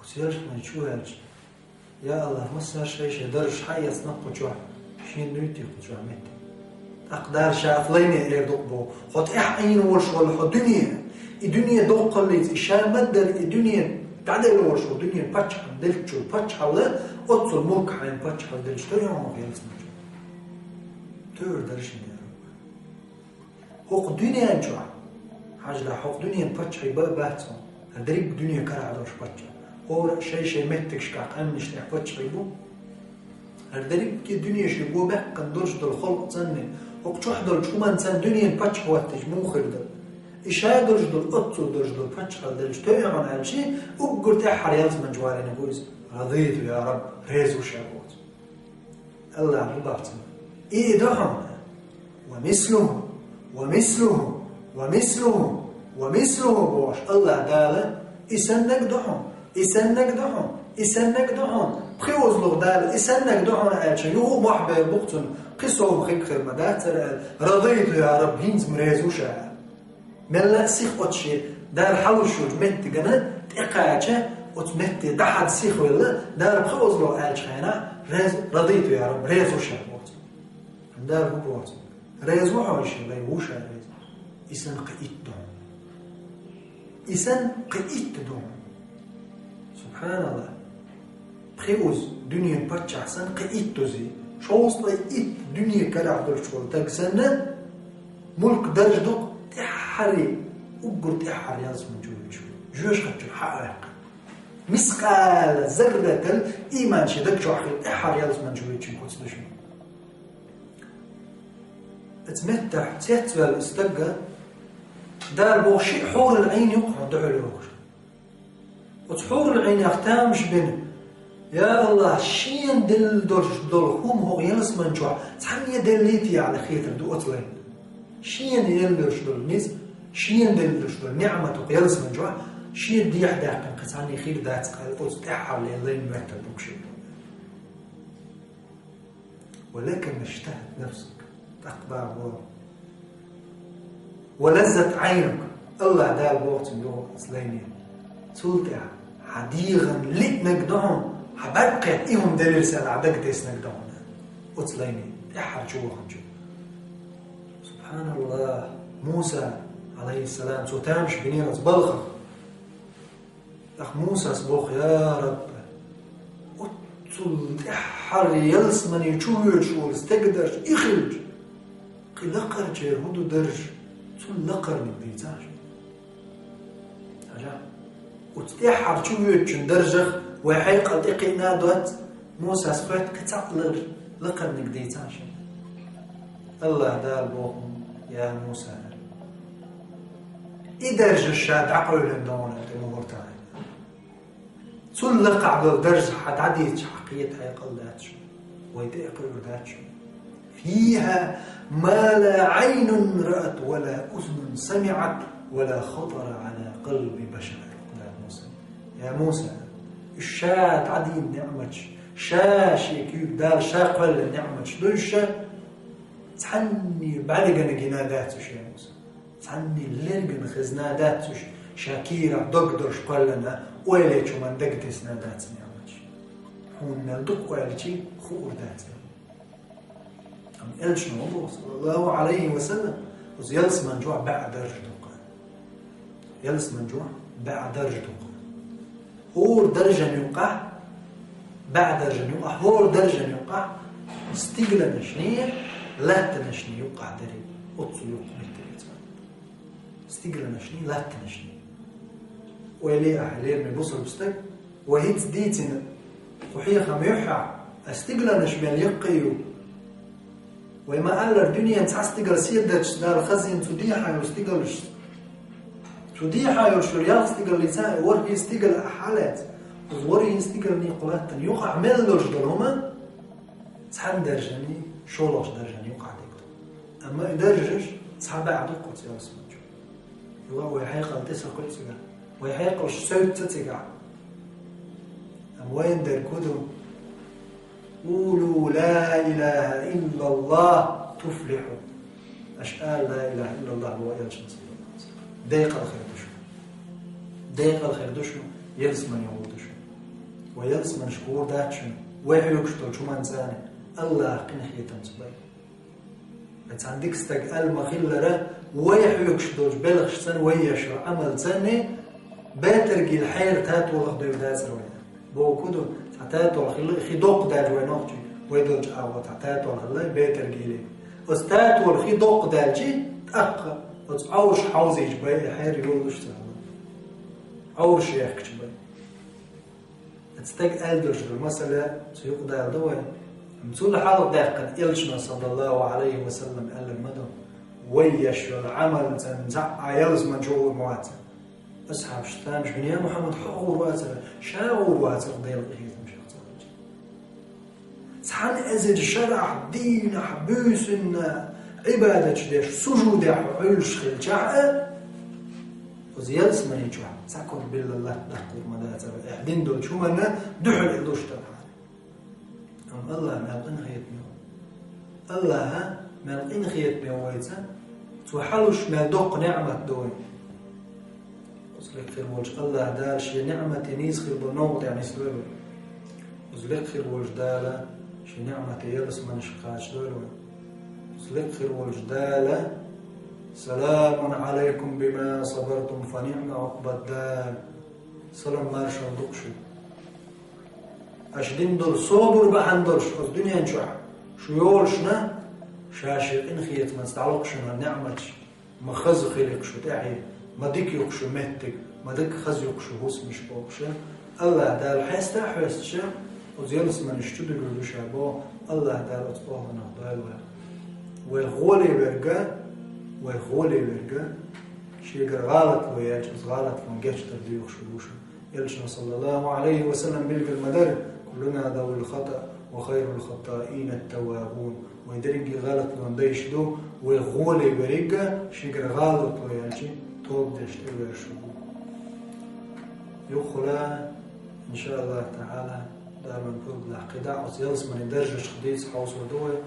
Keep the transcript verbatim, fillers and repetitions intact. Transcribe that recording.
Цу ялсмани чу ваьлча: «Я АллахӀ, массара шоай-шоай даржаш хьаэцна кху чохь, шена дуй те кху чохь меттиг?» ТӀаккха Дала ша оцу лайне эр ду-кх боху: «Хьо тӀаьхьа Ӏийна волуш волу хьо дуьне, и дуьне доккхаллица, и ша ма-дарра и дуьне дӀаделла волуш волу дуьне паччахьна деллачул паччахьалла, оццул мулк хьайна паччахьалла деллачу тӀе хьо ялсмани чу». Тойр дара шен яра. ХӀокху дуьнен чохь, хьажал, хӀокху дуьненан паччахьий ба а бац хьуна, хӀара дерриг дуьне карахь долуш паччахь. ХӀора а шай-шай меттигашкахь къаьмнаш тӀехь паччахьий бу. ХӀара дерриге дуьне шен го баьккхина долуш долу халкъ цӀанне, хӀокху чохь долчу хӀуманца дуьненан паччахь хӀоттийча муха хир ду? И ша долуш долу, оццул долуш долу паччахьалла деллачу тӀе хьо аьлча, уггар тӀаьххьара ялсмани чу валийна ву иза: «Радийту, я Раб, реза ву ша», – боху. АллахӀа хӀун боху цунна? И ду хьуна. «Ва мислуху, ва мислуху, ва мислуху, ва мислуху», – бохуш, АллахӀ Дала: «И саннаг ду хьуна, и саннаг ду хьуна, и саннаг ду хьуна». Пхоьазлух Дала: «И саннаг ду хьуна», – аьлча, юха мохь бер бу-кх цунна, кхин сов хиг хир ма дац цара аьлла: «Радийту, я Раб, хӀинца-м реза ву ша», – аьлла. Мелла а сиха оцу шен Дала хьалуш йолчу меттигана тӀекхача, оцу метте дӀахьаьдда сихвелла, Дала пхоьазло аьллачу хенахь, рез-, «Радийту, я Раб, реза ву ша», – боху цо. Дала хӀун боху цо? Реза ву хьо шен лай, ву ша реза. И санна кхин итт ду хьуна. И санна кхин итт ду хьуна. СубхьаналлахӀ. Пхи уз дуьненан паччахь санна, кхин итт узи. Шовзткъе итт дуьне карахь долуш волу таг санна, мулк даржа ду-кх тӀаьххьара, уггар тӀаьххьара ялсмани чу вуьйцуш. Жоьжахати чуьра хьа а ваьккхина. Мискъала зарратал ийман шен даг чохь хилла тӀаьххьара ялсмани чу вуьйцучун куц ду шуна. Оцу меттехь цецваьлла и стаг, Дала боху, шиъ хьурул Ӏийн ю-кх хьуна дуьхьал йогӀуш. Оцу хьурул Ӏийнех тамаш бина: «Я АллахӀ, шена делла долуш долу хӀума хӀокху ялсмани чохь цхьанне деллий те?» – аьлла хетар ду оцу лайна. Шена елла долуш долу низ, шена делла долуш долу ниӀмат хӀокху ялсмани чохь шена дехьа даьккхина кхин цхьанне хир дац-кх аьлла, оцу тӀаьххьара лелла лайна моьттур ду-кх шена. «Ва лака маштахат нафсук», тӀаккха боху: «Ва лаззат Ӏайнук», АллахӀ Дала боху цуьнга юха оцу лайне. Цул тӀаьхьа хьан дегӀана лиънарг ду хьуна, хьан бӀаьрг кхетта и хӀума делира санна хьан дага теснарг ду хьуна. Оцу лайне, тӀаьххьара чу ваханчу. СубхьаналлахӀ, Муса, Ӏалайхиссалам, цо тамаш бинера оцу балхах. ТӀаккха Мусас боху: «Я Рабби, оццул тӀаьххьара ялсмани чу воьдуш волу стеган дарж и хилча, кхин лакхарчеран хӀун ду дарж, цунна лакхарниг дийцахьа шена». Хьажа, оцу тӀаьххьара чу воьдучун даржах вай хьекъал тӀекхиъна а доццу, Мусас хоьтту кхин цхьаъ лар-, лакхарниг дийцахьа шена. АллахӀ Дала боху: «Я Муса, и даржаш ша дӀакъевлина ду хьуна тӀе мугӀар тахьийна. Цул лакхахь долу даржаш хьан дӀадийцича, хьан кхета хьекъал дац шуна, вай тӀе а кхуьур дац шуна. Фиха ма ла Ӏайнун раат, ва ла узунун самиӀат, ва ла хатара Ӏала къалби башар». Я Муса, уьш ша дӀадийна ниӀматаш, ша шен куьйга Дала ша кхоьллина ниӀматаш ду уьш, цхьанне бӀаьргана гина дац уьш, я Муса. Цхьанне лергана хезна дац уьш, ша кийрахь дог долуш кхоьллина, ойлечу хӀуманна дага тесна дац ниӀматаш. Хьуна мел ду-кх ойличи хуур дац. Амма элчано боху, саллаллаху Ӏалайхи ва саллам, оцу ялсмани чохь бӀе дарж ду-кх. Ялсмани чохь бӀе дарж ду-кх. ХӀора даржан юккъахь, бӀе даржан юккъахь, хӀора даржан юккъахь стигланашний, латтанашний юккъахь дерриг, оццул юккъе меттиг ю цхьа. Стигланашний, латтанашний. Ойла е ахьа, лераме бусалба стаг, вай хӀинца дийцина кху хьехам юьххьехь, ас стигланаш мел яккхий ю. Вай ма-аллара, дуьненан цхьа стигал седарча, Дала хазийна цу дехьа йолу стигалш. Цу дехьа йолуш йолу ялх стигаллица а ворхӀе стигал ахь хьалаьцна, оцу ворхӀе стигалний кху латтана юккъахь мел долуш долу хӀума цхьана даржаний, шолгӀачу даржаний юккъахь дерг ду. Амма и даржаш цхьа бӀе ду-кх оцу ялсмани чу. Юха вай хьекъал тӀе ца кхуьу цигахь, вай хьекъалш соьцу цигахь. Амма вайна дерг хӀун ду? «Къулу ла илаха иллаллахӀ туфлихьу». Аша ала: «Ла илаха иллаллахӀ», боху элчано. Декъала хир ду шуна. Декъала хир ду шуна, ялсмани гӀур ду шуна. Вай ялсманаш гур дац шуна, вай хьоьгуш долчу хӀуманца, Аллахь къинхетамца бай. Вай цхьана дика стаг аьлла ма-хиллара, вай хьоьгуш долчу белхашца, вай еш йолу Ӏамалца бетаргил хьеран татолах девр дацара вайна. Бохург ду, цхьа татол хилла, хи доккха даьлча вай нохчий, вай долчу агӀор цхьа татол хилла, бетаргиле. Оцу татол хи доккха даьлча, тӀаккха оцу Ӏовраш хьовзийча бай, хьер йолуш ца хилла. Ӏовраш ехкача бай. Оцу стага аьлла долуш долу масала, цу юкъа даладо вай. Амма цул хьалха даьккхина элчано, саллаллаху Ӏалайхи ва саллам, аьлларг ма ду: «Вай еш йолу Ӏамалца цхьа а ялсмани чу гӀур ма вац». Асхьабаш тамаш бина: «Я Мухьаммад, хьо гӀур вацара, ша гӀур вацара Делан къинхетамах ца хилча». Цхьана эзар шарахь, дийнахь, буьйсанна Ӏибадаташ деш, сужудехь хьо Ӏуьллуш хилчахь а, оцу ялсмани чохь цхьа кура билла латта даккхалур ма дацара, эхь дина долчу хӀуманна дуьхьал и луш дара хьара. Амма Аллахь мел къинхетаме ву. Аллахь мел къинхетаме ву вайца, Цо хьалуш мел доккха неӀмат ду вайн. Оцу лекха хир волчу Аллахь Дала Шен неӀмате нийса хир болу новкъа тӀехь нисдойла вай. Оцу лекха хир волчу Дала Шен неӀмате ялсманаш кхачадойла вай. Оцу лекха хир волчу Дала: «Саламун Ӏалайкум бима сабартум, фа ниӀма Ӏукъбад-дар». Салам, маршалла ду-кх шуьга. Аша дина долу собар бахьана долуш оцу дуьнен чохь шу йолушна, Ша Шен къинхетамца дӀало-кх шуна неӀматаш, ма хаза хили-кх шу тӀаьхье, ма дика ю-кх шу меттиг, ма дика хаза ю-кх шу хӀусамаш бохуш. Аллахь Дала хьеста а хьоьстуш, оцу ялсманаш чу дуьгур ду Ша боху, Аллахь Дала оцу охӀланах дойла вай. Вай гӀоле верг, вай гӀоле верг, шегара гӀалатло яьлча, оцу гӀалатлон гечдар доьхуш ву шу. Элчано, саллаллаху Ӏалайхи ва саллам, билгал ма дара: «Куллуна завул хатаъ, ва хайрул хаттаъина ат-таввабун». Вай дерриге гӀалатлон дайш ду, вай гӀоле верг а, шегара гӀалатло яьлча, тоба деш тӀевер шу ву. Юххула, иншааллаху таӀала, Дала вайн пурба лахь кхидӀа, оцу ялсмани даржашка дийца хьовсур ду вай.